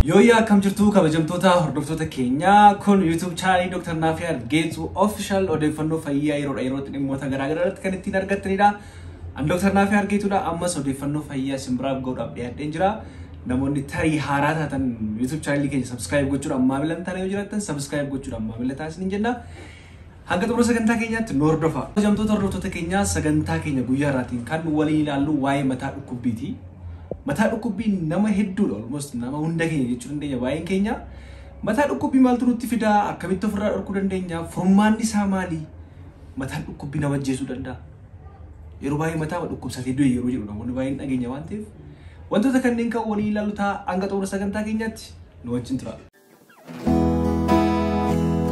Yooyyaa, akkam jirtu kabajamtoota hordoftoota keenyaa? Kun YouTube channelii Dr. Naafiyaad Geetuu Official, odeeffannoo fayyaa yeroodha yerootti dhimmoota garaagaraa irratti kan ittiin argattanidha. An Dr. Naafiyaad Geetuudha. Ammas odeeffannoo fayyaa isin biraaf gahuudhaaf dhiyaadheen jira. Namoonni tarii haaraa taatan YouTube channelii keenya subscribe gochuudhaan maamila hin taane yoo jiraattan, subscribe gochuudhaan maamila taasisan jenna. Hanga xumura sagantaa keenyaatti nu hordofa. Kabajamtoota hordoftoota keenyaa, sagantaa keenya guyyaa irraatiin kan waliin ilaallu waa'ee mataa dhukkubbiiti. Mataa dhukkubbii nama hedduudha, almost nama hunda keenya jechuu dandeenya baay'een keenya. Mataa dhukkubbii maaltu nutti fidaa? Akkamitti ofirraa dhorkuu dandeenya? Furmaanni isaa maali? Mataan dhukkubbii nama ajjeesuu danda'a. Yeroo baay'ee mataa dhukkubsatee du'e yeroo jedhu namoonni baay'een dhageenya waan ta'eef, wantoota kanneen kan waliin ilaallu ta'a. Hanga xumura sagantaa keenyaatti nu wajjin tura.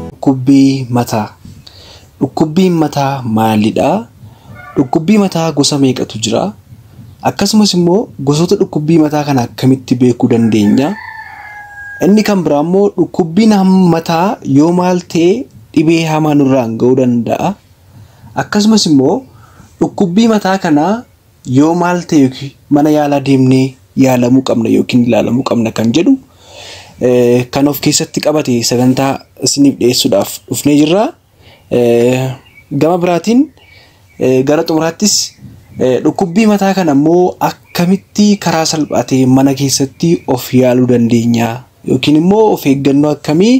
Dhukkubbii mataa. Dhukkubbiin mataa maalidha? Dhukkubbii mataa gosa meeqatu jira? Akkasumas immoo gosoota dhukkubbii mataa kana akkamitti beekuu dandeenya? Inni kan biraa immoo dhukkubbiin mataa yoo maal ta'e dhibee hamaa nurraan ga'uu danda'a? Akkasumas immoo dhukkubbii mataa kanaa yoo maal ta'e yookiin mana yaalaa deemnee yaalamuu qabna yookiin ilaalamuu qabna kan jedhu kan of keessatti qabate sagantaa isiniif dhiyeessuudhaaf dhufnee jirra. Gama biraatiin gara xumuraattis dhukkubbii mataa kana immoo akkamitti karaa salphaa ta'een mana keessatti of yaaluu dandeenya yookiin immoo of eeggannoo akkamii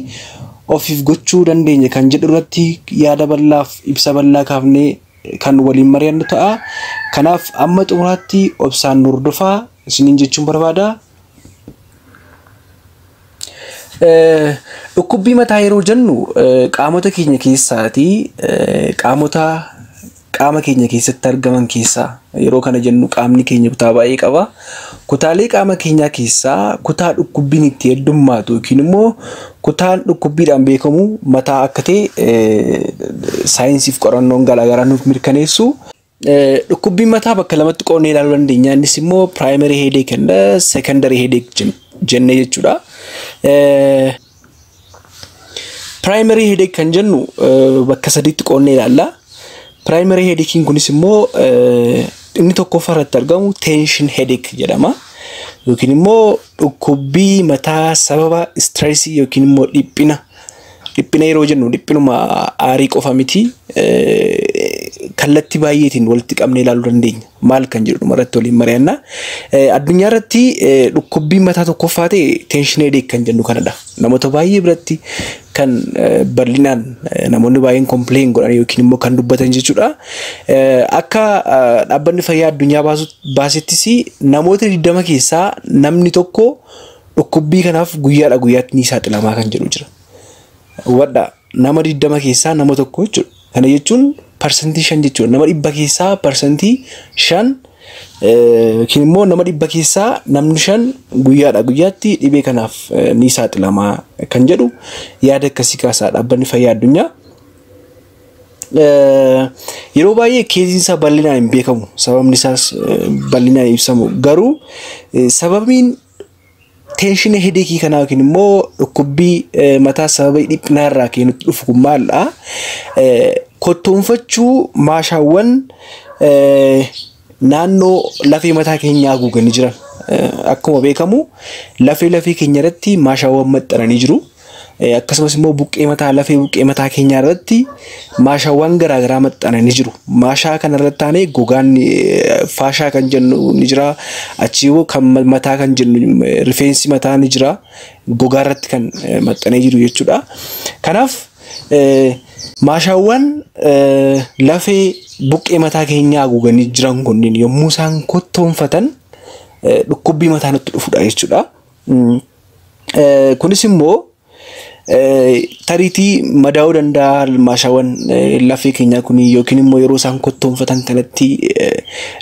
ofiif gochuu dandeenya kan jedhu irratti yaada bal'aaf ibsa bal'aa kaafnee kan waliin mari'annu ta'a. Kanaaf amma xumuraatti obsaan nu hordofaa isiniin jechuun barbaada. Dhukkubbii mataa yeroo jennu, qaamota keenya keessaatii, qaamota qaama keenya keessatti argaman keessaa, yeroo kana jennu qaamni keenya kutaa baay'ee qaba. Kutaalee qaama keenyaa keessaa kutaa dhukkubbiin itti heddummaatu yookiin immoo kutaan dhukkubbiidhaan beekamu mataa akka ta'e saayinsiif qorannoon garaagaraa nuuf mirkaneessu. Dhukkubbiin mataa bakka lamatti qoodnee ilaaluu dandeenya. Innis immoo primary headache and secondary headache jennee jechuudha. Primary headache kan jennu bakka sadiitti qoodnee ilaalla. Primary headache kunis immoo inni tokkoffaa irratti argamu tension headache jedhama. Yookiin immoo dhukkubbii mataa sababa stressii yookiin immoo dhiphina. Dhiphina yeroo jennu dhiphinuma aarii qofa miti. Kallattii baay'eetiin walitti qabnee ilaaluu dandeenya. Maal kan jedhu irratti waliin mari'anna. Addunyaa irratti dhukkubbiin mataa tokkoffaa ta'e tension headache kan jennu kanadha. Namoota baay'ee biratti kan bal'inaan namoonni baay'een complain godhan yookiin immoo kan dubbatan jechuudha. Akka dhaabbanni fayyaa addunyaa baasettis namoota 20 keessaa namni tokko dhukkubbii kanaaf guyyaadha guyyaatti ni saaxilamaa kan jedhu jira. Hubadhaa, nama 20 keessaa nama tokko jechuudha. Kana jechuun 5% jechuudha. Nama 100 keessaa 5% yookiin immoo nama 100 keessaa namni 5 guyyaadha guyyaatti dhibee kanaaf ni saaxilamaa kan jedhu yaada akkasii kaasaa dhaabbanni fayyaa addunyaa. Yeroo baay'ee caseiin isaa bal'inaan hin beekamu. Sababni isaas bal'inaan ibsamu. Garuu sababiin tension headache kanaa yookiin immoo dhukkubbii mataa sababa dhiphinaa irraa ka'ee nutti dhufu kun maalidha? Kottoonfachuu maashaawwan naannoo lafee mataa keenyaa haguuganii jiran. Akkuma beekamu lafee keenya irratti maashaawwan maxxananii jiru. Akkasumas immoo buqqee mataa, lafee buqqee mataa keenyaa irratti maashaawwan garaagaraa maxxananii jiru. Maashaa kana irratti taanee gogaan fascia kan jennu ni jira. Achii immoo kan mataa kan jennu rifeensi mataa ni jira. Gogaa irratti kan maxxanee jiru jechuudha. Kanaaf maashaawwan lafee buqqee mataa keenyaa haguuganii jiran kunneen yommuu isaan kottoonfatan dhukkubbii mataa nutti dhufudha jechuudha. Kunis immoo tariitii madaa'uu danda'a maashaawwan lafee keenyaa kun, yookiin immoo yeroo isaan kottoonfatan kanatti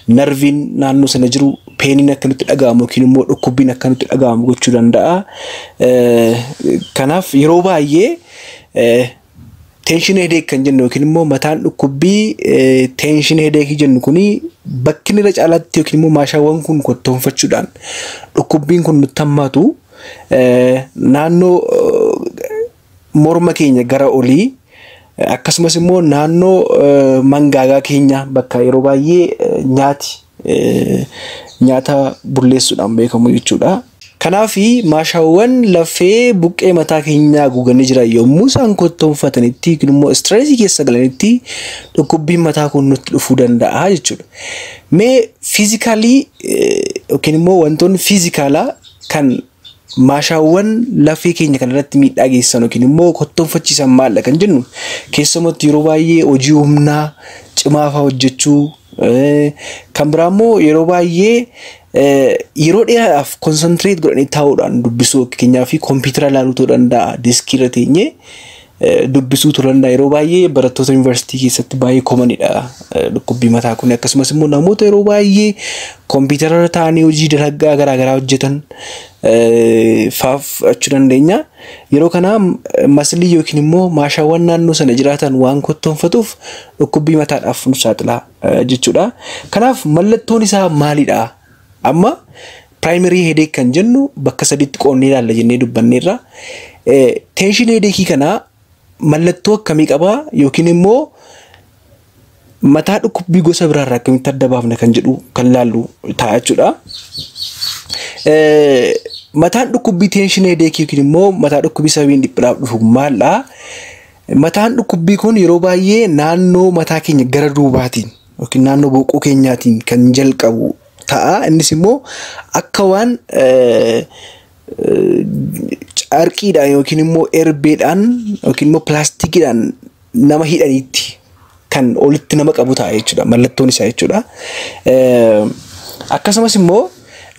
nerveiin naannoo sana jiru painiin akka nutti dhaga'amu yookiin immoo dhukkubbiin akka nutti dhaga'amu gochuu danda'a. Kanaaf yeroo baay'ee tension headache kan jennu yookiin immoo mataan dhukkubbii tension headache jennu kuni bakki irra caalaatti yookiin immoo maashaawwan kun kottoonfachuudhaan dhukkubbiin kun nutti hammaatu naannoo morma keenya gara olii, akkasumas immoo naannoo mangaagaa keenya bakka yeroo baay'ee nyaati nyaata bulleessuudhaan beekamu jechuudha. Kanaaf maashaawwan lafee buqqee mataa keenyaa haguuganii jiran yommuu isaan kottoonfatanitti yookiin immoo stressii keessa galanitti dhukkubbiin mataa kun nutti dhufuu danda'a jechuudha. Mee physicalii yookiin immoo wantoonni physicalaa kan maashaawwan lafee keenya kanarratti miidhaa geessisan yookiin immoo kottoonfachiisan maaldha kan jennu, keessumatti yeroo baay'ee hojii humnaa cimaa fa'aa hojjechuu, kan biraa immoo yeroo baay'ee yeroo dheeraadhaaf concentrate godhanii taa'uudhaan dubbisuu, fakkeenyaa fi kompiitara ilaaluu ta'uu danda'a, deskii irra teenyee dubbisuu ta'uu danda'a. Yeroo baay'ee barattoota yuunivarsiitii keessatti baay'ee commonidha dhukkubbii mataa kun. Akkasumas immoo namoota yeroo baay'ee kompiitara irra taa'anii hojii dalagaa garaagaraa hojjetan fa'aa fudhachuu dandeenya. Yeroo kana musclii yookiin immoo maashaawwan naannoo sana jiraatan waan kottoonfatuuf dhukkubbii mataadhaaf nu saaxila jechuudha. Kanaaf mallattoon isaa maalidha? Amma primary headache kan jennu bakka sadiitti qoonnee ilaalla jennee dubbanneerra. Tension headache kana mallattoo akkamii qabaa yookiin immoo mataa dhukkubbii gosa biraarraa akkamitti adda baafna kan jedhu kan laallu ta'a jechuudha. Mataan dhukkubbii tension headache yookiin immoo mataa dhukkubbii sababiin dhiphinaaf dhufu maaldha? Mataan dhukkubbii kun yeroo baay'ee naannoo mataa keenya gara duubaatiin yookiin naannoo boquu keenyaatiin kan jalqabu ta'a. Innis immoo akka waan carqiidhaan yookiin immoo erbeedhaan yookiin immoo pilaastikiidhaan nama hidhaniitti kan olitti nama qabu ta'a jechuudha. Mallattoon isaa jechuudha. Akkasumas immoo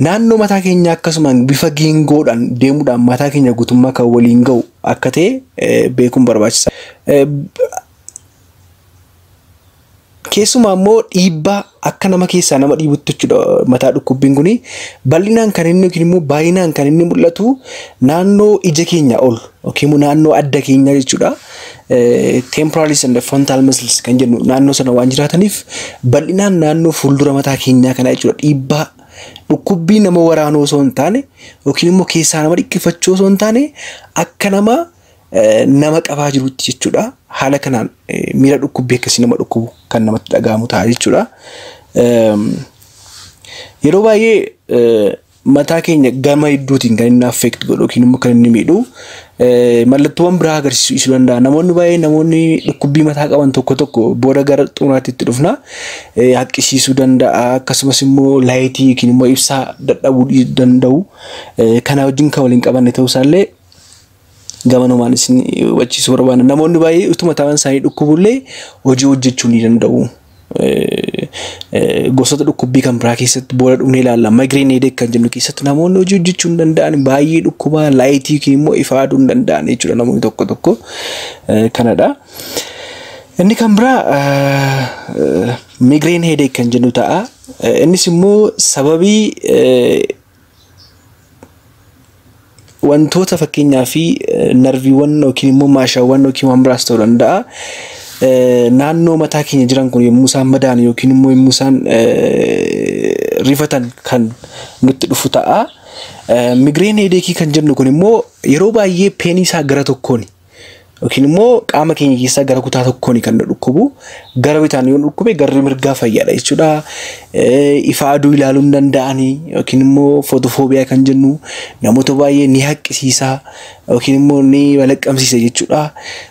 naannoo mataa keenyaa akkasumaan bifa geengoodhaan deemuudhaan mataa keenya guutummaa kan waliin ga'u akka ta'e beekuun barbaachisaa. Keessumaa immoo dhiibbaa akka nama keessaa nama dhiibutti jechuudha mataa dhukkubbiin kuni bal'inaan kan inni yookiin immoo baay'inaan kan inni mul'atu naannoo ija keenya ol yookiin immoo naannoo adda keenyaa jechuudha. Temporalis and frontal muscles kan jennu naannoo sana waan jiraataniif bal'inaan naannoo fuuldura mataa keenyaa kana jechuudha, dhiibbaa dhukkubbii nama waraanuu osoo hin taane yookiin immoo keessaa nama dhiqqifachuu osoo hin taane akka nama nama qabaa jirutti jechuudha. Haala kanaan miira dhukkubbii akkasii nama dhukkubu kan namatti dhaga'amu ta'a jechuudha. Yeroo baay'ee mataa keenya gama hedduutiin kan inni affect godhu yookiin immoo kan inni miidhu mallattoowwan biraa agarsiisuu danda'a. Namoonni baay'ee, namoonni dhukkubbii mataa qaban tokko tokko, booda gara xumuraatti itti dhufna, haqqisiisuu danda'a, akkasumas immoo lightii yookiin immoo ibsaa dadhabuu danda'u. Kana wajjin kan waliin qabanne ta'uusaallee gamanumaan isin hubachiisuu barbaanna. Namoonni baay'ee utuma mataan isaanii dhukkubullee hojii hojjechuu ni danda'u. Gosoota dhukkubbii kan biraa keessatti booda dhufnee ilaalla. Migraine headache kan jennu keessatti namoonni hojii hojjechuu hin danda'an, baay'ee dhukkubaa, lightii yookiin immoo ifa aduu hin danda'an jechuudha namoonni tokko tokko kanadha. Inni kan biraa migraine headache kan jennu ta'a. Innis immoo sababii wantoota fakkeenyaa fi nerviiwwan yookiin immoo maashaawwan yookiin waan biraas ta'uu danda'a. Naannoo mataa keenya jiran kun yommuu isaan madaan yookiin immoo yommuu isaan rifatan kan nutti dhufu ta'a. Migraine headache kan jennu kun immoo yeroo baay'ee painii isaa gara tokkooni yookiin immoo qaama keenya keessaa gara kutaa tokkooni kan nu dhukkubu. Gara bitaan yoo dhukkube garri mirgaa fayyaadha jechuudha. Ifa aduu ilaaluu hin danda'anii yookiin immoo photophobia kan jennu namoota baay'ee ni haqqisiisa yookiin immoo ni balaqqamsiisa jechuudha.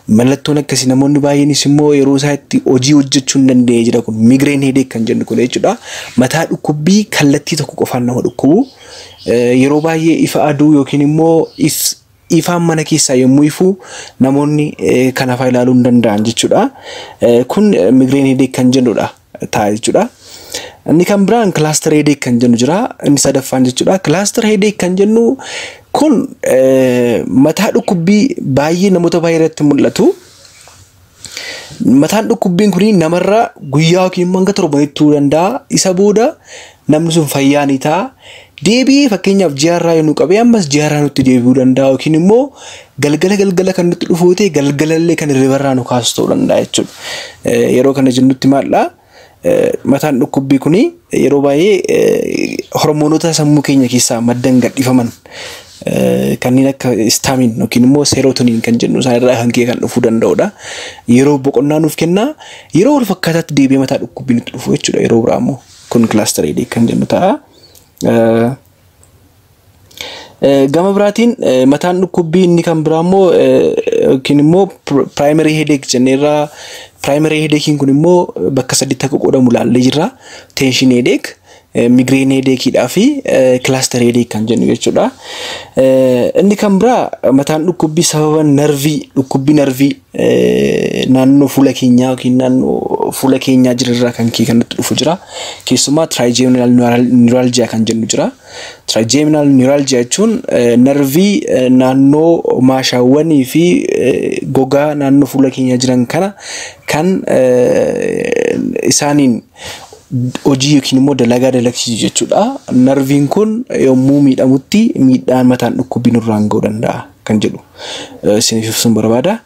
Mallattoon akkasii namoonni baay'eenis immoo yeroo isaa itti hojii hojjechuu hin dandeenye jira, kun migraine headache kan jennu kun jechuudha. Mataa dhukkubbii kallattii tokko qofaan nama dhukkubu. Yeroo baay'ee ifa aduu yookiin immoo ifaan mana keessaa yommuu ifu namoonni kana fa'aa ilaaluu hin danda'an jechuudha. Kun migraine headache kan jennudha ta'a jechuudha. Inni kan biraan cluster headache kan jennu jira. Inni sadaffaan jechuudha. Cluster headache kan jennu kun mataa dhukkubbii baay'ee namoota baay'ee irratti mul'atu. Mataan dhukkubbiin kun namarra guyyaa yookiin immoo hanga torbanitti turuu danda'a. Isa booda namni sun fayyaa ni ta'a. Deebi'ee fakkeenyaaf ji'arraa yoo nu qabee ammas ji'arraa nutti deebi'uu danda'a yookiin immoo galgala galgala kan nutti dhufu ta'e galgalallee kan hirribarraa nu kaasu ta'uu danda'a jechuudha. Yeroo kana jennutti maaldhaa? Mataan dhukkubbii kun yeroo baay'ee hormoonota sammuu keenya keessaa maddan gadhiifaman kanneen akka histamine yookiin immoo serotonin kan jennu isaan irraa kan ka'e kan dhufuu danda'udha. Yeroo boqonnaa nuuf kenna, yeroo wal fakkaataatti deebi'ee mataa dhukkubbii nutti dhufu jechuudha, yeroo biraa immoo kun cluster headache kan jennu ta'a. Gama biraatiin mataan dhukkubbii inni kan biraa immoo yookiin immoo primary headache jenneerraa. Primary headachein kun immoo bakka sadiitti akka qoodamu ilaallee jirra. Tension headache, migraine headacheidhaa fi cluster headache kan jennu jechuudha. Inni kan biraa mataan dhukkubbii sababa narvii, dhukkubbii narvii naannoo fuula keenyaa yookiin naannoo fuula keenyaa jirarraa kan ka'e kan nutti dhufu jira. Keessumaa trigeminal neuralgia kan jennu jira. Trigeminal neuralgia jechuun narvii naannoo maashaawwanii fi gogaa naannoo fuula keenyaa jiran kana kan isaaniin hojii yookiin immoo dalagaa dalagsiisu jechuudha. Narviin kun yommuu miidhamutti miidhaan mataan dhukkubbii nurraan ga'uu danda'a kan jedhu isiniif ibsuun barbaada.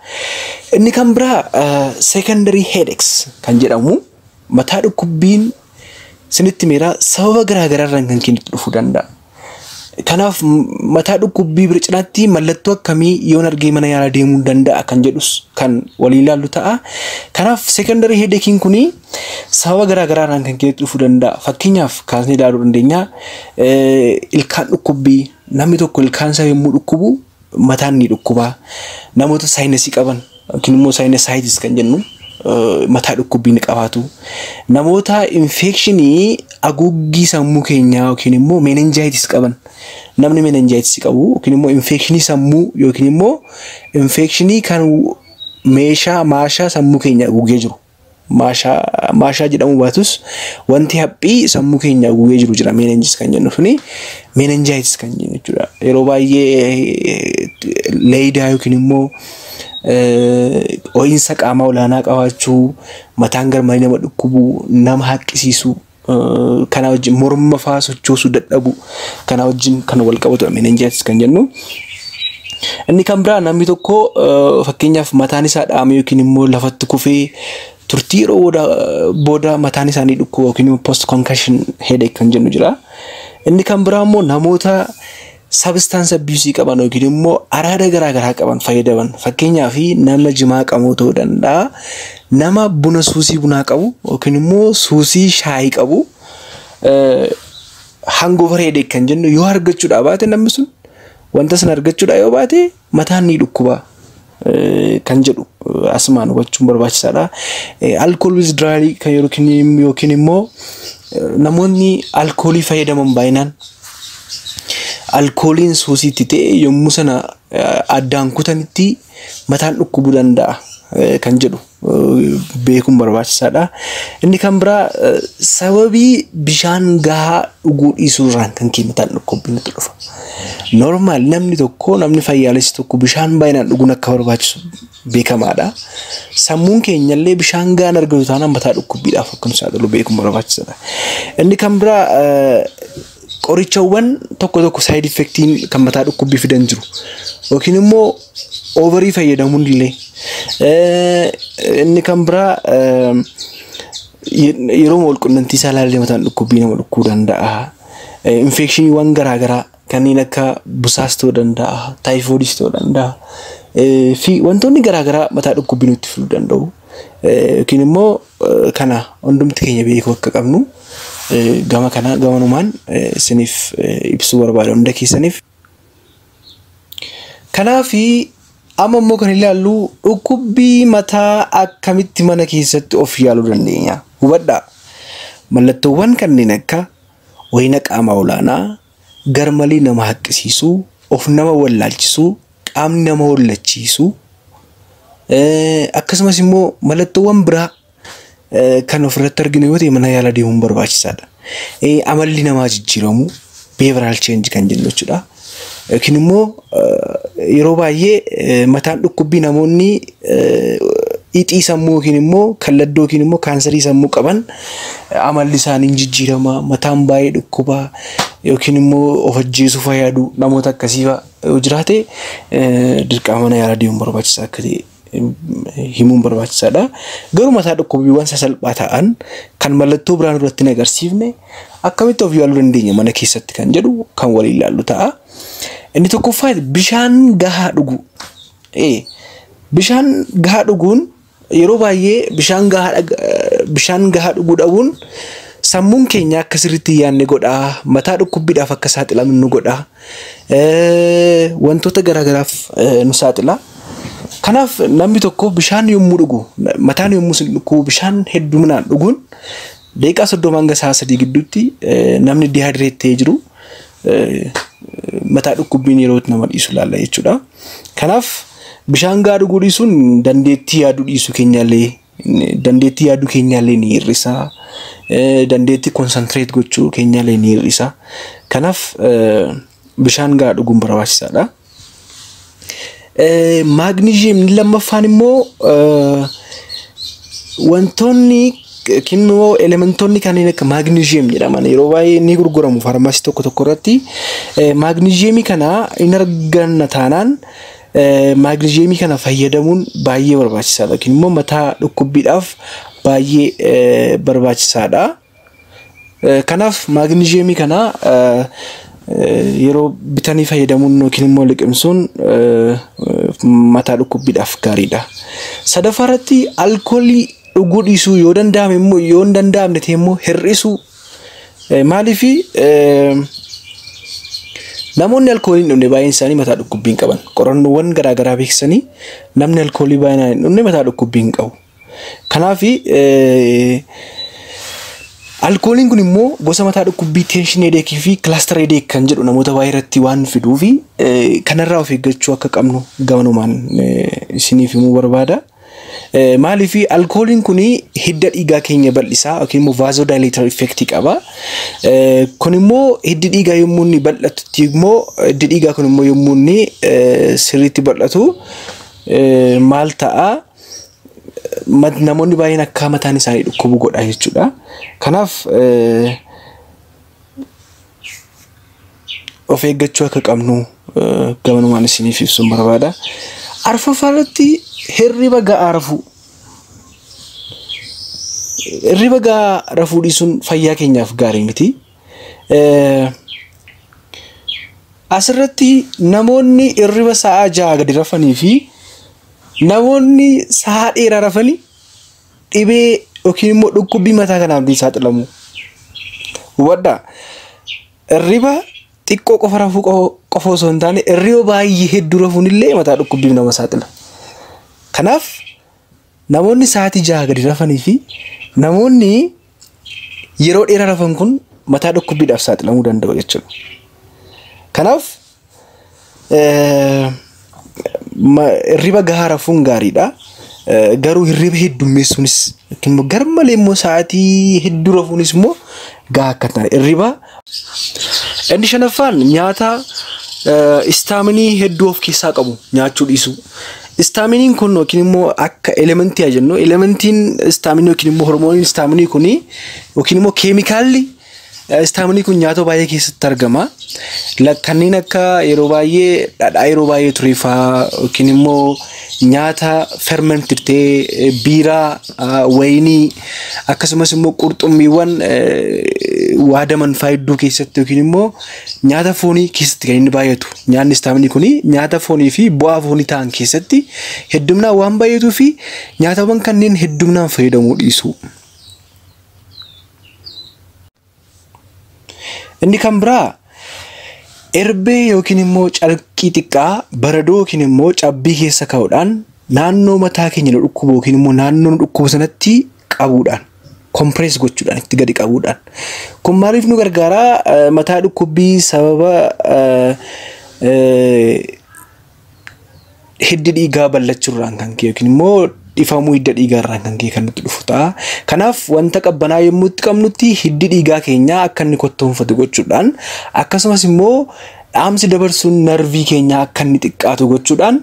Inni kan biraa secondary headaches kan jedhamu, mataa dhukkubbiin isinitti meeraa sababa garaa garaarraan kan kennitu dhufuu danda'a. Kanaaf mataa dhukkubbii bira cinaatti mallattoo akkamii yoon argee mana yaalaa deemuu danda'a kan jedhus kan waliin ilaallu ta'a. Kanaaf secondary headachein kuni sababa garaa garaarraan kan kennitu dhufuu danda'a. Fakkeenyaaf kaasnee ilaaluu dandeenya. Ilkaan dhukkubbii, namni tokko ilkaan isaa yommuu dhukkubu mataan ni dhukkuba. Namoota sinusii qaban yookiin immoo sinusitis kan jennu mataa dhukkubbii ni qabaatu. Namoota infectionii haguuggii sammuu keenyaa yookiin immoo meningitis qaban. Namni meningitis qabu yookiin immoo infectionii sammuu yookiin immoo infectionii kan meeshaa maashaa sammuu keenya haguugee jiru. Maashaa maashaa jedhamu baatus wanti haphii sammuu keenya haguugee jiru jira, meninges kan jennu suni meningitis kan jennu jechuudha. Yeroo baay'ee leeyidaa yookiin immoo ho'iinsa qaamaa olaanaa qabaachuu, mataan garmalee nama dhukkubuu, nama haqqisiisuu, kana wajjin morma fa'aa sochoosuu dadhabu, kana wajjin kan wal qabatudha meningitis kan jennu. Inni kan biraa namni tokko fakkeenyaaf mataan isaa dhahamee yookiin immoo lafatti kufee turtii yeroo booda mataan isaanii dhukkuba yookiin immoo post concussion headache kan jennu jira. Inni kan biraa immoo namoota substance abuse qaban yookiin immoo araada garaa garaa qaban fayyadaman, fakkeenyaaf nama jimaa qabu ta'uu danda'a, nama buna suusii bunaa qabu yookiin immoo suusii shaayii qabu, hangover headache kan jennu yoo argachuudhaa baate, namni sun wanta sana argachuudhaa yoo baate mataan ni dhukkuba kan jedhu asumaan hubachuun barbaachisaadha. Alcohol withdrawal kan yookiin immoo namoonni alkoolii fayyadaman baay'inaan, alkooliin suusiitti ta'e yommuu sana addaan kutanitti mataan dhukkubuu danda'a kan jedhu beekuun barbaachisaadha. Inni kan biraa sababii bishaan gahaa dhuguu dhiisuu irraan kan ka'e mataan dhukkubbii nutti dhufa. Normal namni tokko, namni fayyaalessi tokko bishaan baay'inaan dhuguun akka barbaachisu beekamaadha. Sammuun keenyallee bishaan gahaan argatu taanaan mataa dhukkubbiidhaaf akka nu saaxilu beekuun barbaachisaadha. Inni kan biraa qorichawwan tokko tokko side effectiin kan mataa dhukkubbii fidan jiru. Yookiin immoo overii fayyadamuun illee. Inni kan biraa yeroo wal qunnamtii saalaa illee mataan dhukkubbii nama dhukkubuu danda'a. Infectioniiwwan garaa garaa kanneen akka busaas ta'uu danda'a, taayifoodis ta'uu danda'a. Fi wantoonni garaa garaa mataa dhukkubbii nutti fiduu danda'u. Yookiin immoo kana hundumti keenya beekuu akka qabnu gama kana gamanumaan isiniif ibsuu barbaada hunda keessaniif. Kanaafi amma immoo kan ilaallu dhukkubbii mataa akkamitti mana keessatti of yaaluu dandeenya? Hubadhaa. Mallattoowwan kanneen akka ho'ina qaamaa olaanaa, garmalee nama haqqisiisuu, of nama wallaalchisuu, qaamni nama hollachiisuu, akkasumas immoo mallattoowwan biraa kan ofirratti arginu yoo ta'e mana yaalaa deemuun barbaachisaadha. Amalli namaa jijjiiramuu, behavioral change kan jennu jechuudha. Yookiin immoo yeroo baay'ee mataan dhukkubbii namoonni ixii sammuu yookiin immoo kalladdoo yookiin immoo kaansarii sammuu qaban amalli isaanii jijjiirama, mataan baay'ee dhukkuba yookiin immoo of ajjeesuu fayyadu, namoota akkasii yoo jiraate dirqama mana yaalaa deemuun barbaachisaa akka ta'e himuun barbaachisaadha. Garuu mataa dhukkubbiiwwan sasalphaa ta'an kan mallattoo biraan irratti hin agarsiifne akkamitti of yaaluu dandeenya mana keessatti kan jedhu kan waliin ilaallu ta'a. Inni tokkoffaa bishaan gahaa dhuguu. Bishaan gahaa dhuguun, yeroo baay'ee bishaan gahaa dhuguu dhabuun Sammuun keenya akka sirriitti yaadne godha. Mataa dhukkubbiidhaaf akka saaxilamnu nu godha. Wantoota garaagaraaf nu saaxila. Kanaaf namni tokko bishaan yommuu dhugu, mataan yommuu isin dhukkubu bishaan hedduminaan dhuguun daqiiqaa 30 hanga sa'a 3 gidduutti namni dehydrate ta'ee jiru mataa dhukkubbiin yeroo itti nama dhiisu ilaalla jechuudha. Kanaaf bishaan gahaa dhuguu dhiisuun dandeettii yaaduu dhiisuu keenyallee, dandeettii yaaduu keenyallee ni hir'isa. Dandeettii concentrate gochuu keenyallee ni hir'isa. Kanaaf bishaan gahaa dhuguun barbaachisaadha. Maagniziyeem lammaffaan immoo wantoonni yookiin immoo elementoonni kanneen akka maagniziyeem jedhaman yeroo baay'ee ni gurguramu faarmaasii tokko tokko irratti. Maagniziyeemii kana hin arganna taanaan maagniziyeemii kana fayyadamuun baay'ee barbaachisaadha. Yookiin immoo mataa dhukkubbiidhaaf baay'ee barbaachisaadha. Kanaaf maagniziyeemii kana yeroo bitanii fayyadamuun yookiin immoo liqimsuun mataa dhukkubbiidhaaf gaariidha. Sadaffaa irratti alkoolii dhuguu dhiisuu yoo danda'ame immoo, yoo hin danda'amne ta'e immoo hir'isuu. Maaliif namoonni alkoolii hin dhugne baay'een isaanii mataa dhukkubbii hin qaban. Qorannoowwan garaagaraa beeksisanii namni alkoolii baay'inaan hin dhugne mataa dhukkubbii hin qabu. Kanaaf alkooliin kun immoo gosa mataa dhukkubbii tension headache fi cluster headache kan jedhu namoota baay'ee irratti waan fiduu fi kanarraa of eeggachuu akka qabnu gamanumaan isiniif himuu barbaada. Maaliif alkooliin kun hidda dhiigaa keenya bal'isaa yookiin immoo vasodilator effect qaba. Kun immoo hiddi dhiigaa yommuu inni bal'atutti immoo hiddi dhiigaa kun immoo yommuu inni sirriitti bal'atu maal ta'a? Namoonni baay'een akka mataan isaanii dhukkubu godha jechuudha. Kanaaf of eeggachuu akka qabnu gamanumaan isiniif ibsuun barbaada. Arfaffaa irratti hirriba ga'aa rafuu. Hirriba ga'aa rafuu dhiisuun fayyaa keenyaaf gaarii miti. Asirratti namoonni hirriba sa'a 6 gadi rafanii fi namoonni sa'a dheeraa rafanii dhibee yookiin immoo dhukkubbii mataa kanaaf ni saaxilamu. Hubadhaa, hirriba xiqqoo qofa rafuu qofa osoo hin taane hirriba baay'ee hedduu rafuun illee mataa dhukkubbiif nama saaxila. Kanaaf namoonni sa'aatii 6 gadi rafanii fi namoonni yeroo dheeraa rafan kun mataa dhukkubbiidhaaf saaxilamuu danda'u jechuudha. Kanaaf hirriba gahaa rafuun gaariidha. Garuu hirriba heddummeessuunis yookiin immoo garmalee immoo sa'aatii hedduu rafuunis immoo gahaa akka hin taane hirriba. Inni shanaffaan nyaata istaaminii hedduu of keessaa qabu nyaachuu dhiisuu. Istaaminiin kun yookiin immoo akka elementii haa jennu, elementiin istaaminii yookiin immoo hormooniin istaaminii kun yookiin immoo keemikaalli istaaminii kun nyaata baay'ee keessatti argama. Kanneen akka yeroo baay'ee dhadhaa yeroo baay'ee ture fa'aa yookiin immoo nyaata fermented ta'e, biiraa, wayinii, akkasumas immoo qurxummiiwwan waadaman fa'aa hedduu keessatti yookiin immoo nyaata foonii keessatti kan inni baay'atu. Nyaanni istaaminii kun nyaata foonii fi bu'aa foonii ta'an keessatti hedduminaan waan baay'atuu fi nyaatawwan kanneen hedduminaan fayyadamuu dhiisuu. Inni kan biraa erbee yookiin immoo carqii xiqqaa baradoo yookiin immoo cabbii keessa kaa'uudhaan naannoo mataa keenya nu dhukkubu yookiin immoo naannoo nu dhukkubu sanatti qabuudhaan, compress gochuudhaan, itti gadi qabuudhaan. Kun maaliif nu gargaara? Mataa dhukkubbii sababa hiddi dhiigaa bal'achuurraan kan ka'e yookiin immoo dhifamuu hidda dhiigaarraan kan ka'e kan nutti dhufu ta'a. Kanaaf wanta qabbanaa yommuu itti qabnutti hiddi dhiigaa keenya akka inni kottoonfatu gochuudhaan, akkasumas immoo dhaamsi dabarsuun narvii keenyaa akka inni xiqqaatu gochuudhaan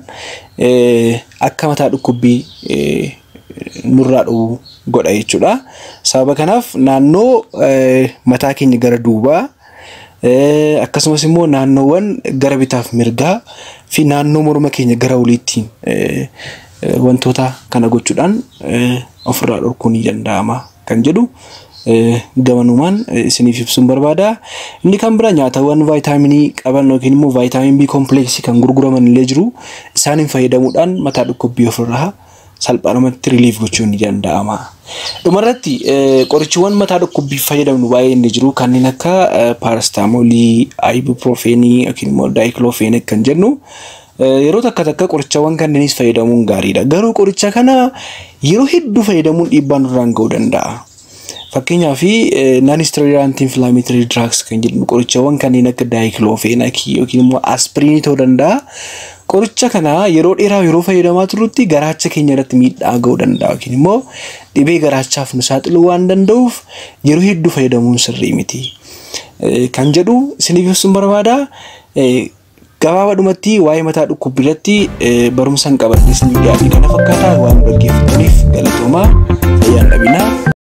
akka mataa dhukkubbii nurraa dhufu godha jechuudha. Sababa kanaaf naannoo mataa keenya gara duubaa, akkasumas immoo naannoowwan gara bitaaf mirgaa fi naannoo morma keenya gara oliitti wantoota kana gochuudhaan ofirraa dhorkuun ni danda'ama kan jedhu gamanumaan isiniif ibsuun barbaada. Inni kan biraa nyaatawwan vaayitaaminii qaban yookiin immoo vaayitaamin B kompleksii kan gurguraman illee jiru. Isaaniin fayyadamuudhaan mataa dhukkubbii ofirraa Salphaadhumatti relief gochuun ni danda'ama. Dhumarratti qorichiiwwan mataa dhukkubbiif fayyadamnu baay'een ni jiru, kanneen akka paarastaamolii, ibuprofeenii yookiin immoo diclofenac kan jennu. Yeroo takka takka qorichawwan kanneenis fayyadamuun gaariidha. Garuu qoricha kana yeroo hedduu fayyadamuun dhiibbaa nurraan ga'uu danda'a. Fakkeenyaaf, non-steroidal anti-inflammatory drugs kan jedhamu qorichawwan kanneen akka diclofenac yookiin immoo aspiriinii ta'uu danda'a. Qoricha kana yeroo dheeraa yeroo fayyadamaa turrutti garaacha keenya irratti miidhaa ga'uu danda'a yookiin immoo dhibee garaachaaf nu saaxiluu waan danda'uuf yeroo hedduu fayyadamuun sirrii miti. Kan jedhu isiniif ibsuun barbaada. Gabaabadhumatti waa'ee mataa dhukkubbii irratti barumsa hin qabadhe isiniif dhiyaate kana fakkaata. Waan dhaggeeffataniif galatoomaa, fayyaan dhabinaa.